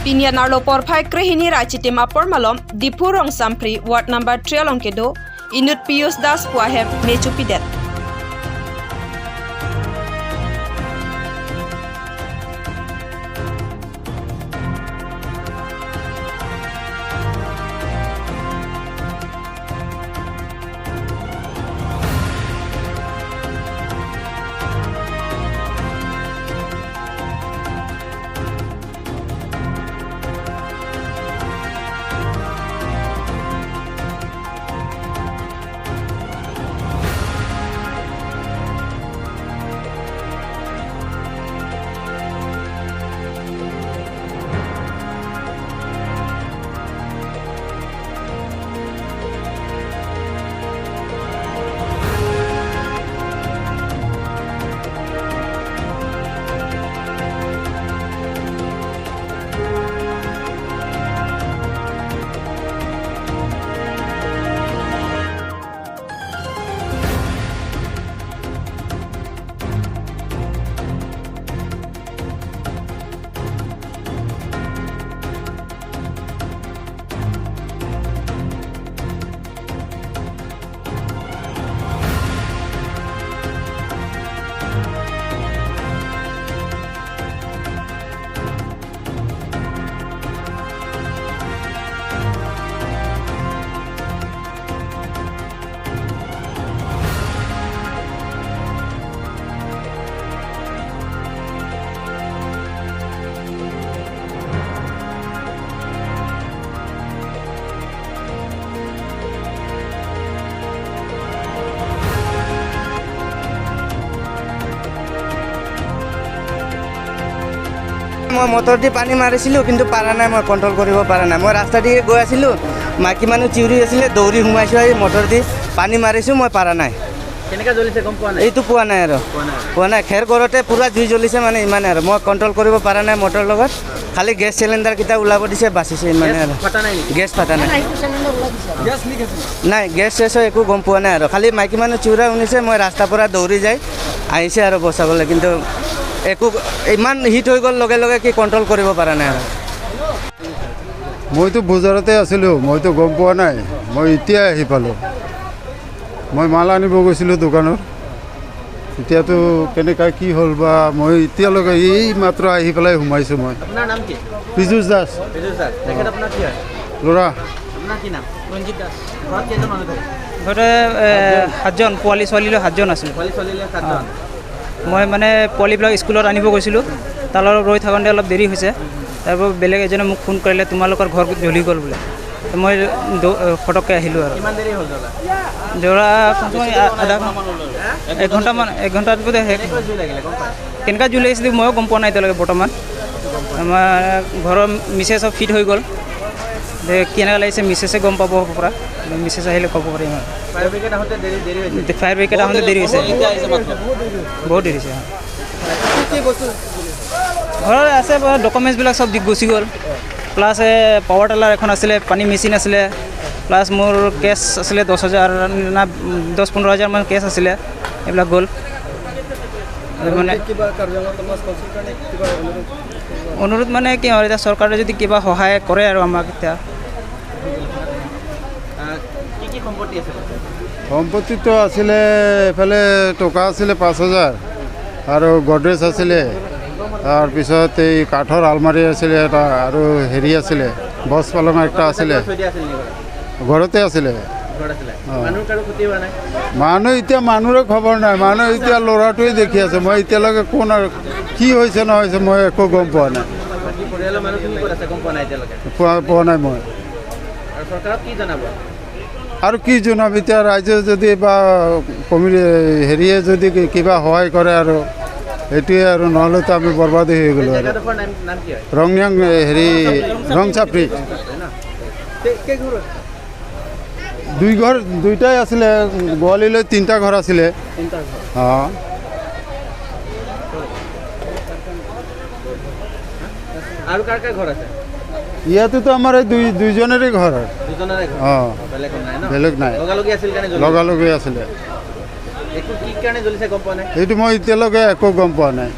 Pinia narlo porphai krehini rachitim apor malom Diphu Rong Sampri ward number 3 alongkedo Inut Pius Das Puahem Mechupidet. মই motor দি পানী মাৰিছিলোঁ, কিন্তু পৰা নাই, মই কণ্ট্ৰল কৰিব পৰা নাই। মই ৰাস্তা দি গৈ আছিলোঁ, মাইকী মানুহ চিঞৰি আছিলে, দৌৰি সোমাইছোঁ, আহি মটৰ দি পানী মাৰিছোঁ, মই পৰা নাই। কেনেকৈ জ্বলিছে গম পোৱা নাই? এইটো পোৱা নাই আৰু পোৱা নাই। খেৰ ঘৰতে পূৰা জুই জ্বলিছে, মানে ইমানে আৰু মই কণ্ট্ৰল কৰিব পৰা নাই মটৰ লগত। খালি গেছ চিলিণ্ডাৰকেইটা ওলাব দিছে, বাচিছে ইমানে আৰু। গেছ ফাটা নাই, নাই গেছ চেছ একো গম পোৱা নাই আৰু। খালি মাইকী মানুহ চিঞৰা শুনিছে, মই ৰাস্তাৰ পৰা দৌৰি যাই আহিছে আৰু বচাবলৈ, কিন্তু একো ইমান হিট হৈ গ'ল লগে লগে কি কণ্ট্ৰল কৰিব পৰা নাই আৰু। মইতো বজাৰতে আছিলোঁ, মইতো গম পোৱা নাই, মই এতিয়া আহি পালোঁ। মই মাল আনিব গৈছিলোঁ দোকানত, এতিয়াতো কেনেকুৱা কি হ'ল বা মই এতিয়ালৈকে এই মাত্ৰ আহি পেলাই সোমাইছোঁ। মই আপোনাৰ নাম কি? পীযুষ দাস। পীযুষ দাস, তেখেত আপোনাৰ কি হয়? ল'ৰা। আপোনাৰ কি নাম? ৰঞ্জিত দাস। ঘৰত কেইজন মানুহ থাকে? ঘৰতে 7জন, পোৱালি ছোৱালীলৈ 7জন আছিলোঁ। পোৱালি ছোৱালীলৈ 7জন। মই মানে পোৱালিবিলাক স্কুলত আনিব গৈছিলোঁ, তাৰ লগত ৰৈ থাকোঁতে অলপ দেৰি হৈছে। তাৰপৰা বেলেগ এজনে মোক ফোন কৰিলে, তোমালোকৰ ঘৰ জ্বলি গ'ল বোলে। মই ফটককৈ আহিলোঁ আৰু। কিমান দেৰি হ'ল জ্বলা? জ্বলা আধা এঘণ্টামান, এঘণ্টাত বোধহয় শেষ। কেনেকুৱা জুই লাগিছিল ময়ো গম পোৱা নাই এতিয়ালৈকে বৰ্তমান। আমাৰ ঘৰৰ মিছেছ চব ফিট হৈ গ'ল, কেনেকুৱা লাগিছে মিছেছে গম পাব পৰা, মিছেছ আহিলে ক'ব পাৰিম আৰু। ফায়াৰ ব্ৰিগেড আহোঁতে দেৰি হৈছে? ফায়াৰ ব্ৰিগেড আহোঁতে দেৰি হৈছে, বহুত দেৰি হৈছে। ঘৰত আছে ডকুমেণ্টছবিলাক চব গুচি গ'ল, প্লাছ পাৱাৰ টিলাৰ এখন আছিলে, পানী মেচিন আছিলে, প্লাছ মোৰ কেছ আছিলে 10,000 না 10-15 হাজাৰমান কেছ আছিলে, এইবিলাক গ'ল। মানে অনুৰোধ মানে কি আৰু, এতিয়া চৰকাৰে যদি কিবা সহায় কৰে আৰু আমাক। এতিয়া সম্পত্তিটো আছিলে, এইফালে টকা আছিলে 5,000 আৰু গডৰেজ আছিলে, তাৰপিছত এই কাঠৰ আলমাৰি আছিলে এটা, আৰু হেৰি আছিলে বছ পালং একটা আছিলে, ঘৰতে আছিলে। মানুহ এতিয়া মানুহৰে খবৰ নাই, মানুহ এতিয়া ল'ৰাটোৱে দেখি আছে। মই এতিয়ালৈকে কোন আৰু কি হৈছে নহৈছে মই একো গম পোৱা নাই, পোৱা নাই মই। আৰু কি জনাম এতিয়া, ৰাইজে যদি বা কমিটি হেৰিয়ে যদি কিবা সহায় কৰে আৰু সেইটোৱে আৰু, নহ'লেতো আমি বৰবাদী হৈ গ'লোঁ আৰু। ৰংনিয়াং হেৰি ৰংচাপৰি দুই ঘৰ দুইটাই আছিলে, গোৱালিলৈ 3টা ঘৰ আছিলে। অঁ, আৰু কাৰ কাৰ ঘৰ আছে? ইয়াতেতো আমাৰ এই দুইজনৰে ঘৰ। অঁ, বেলেগ নাই, লগালগি আছিলে। এইটো মই এতিয়ালৈকে একো গম পোৱা নাই।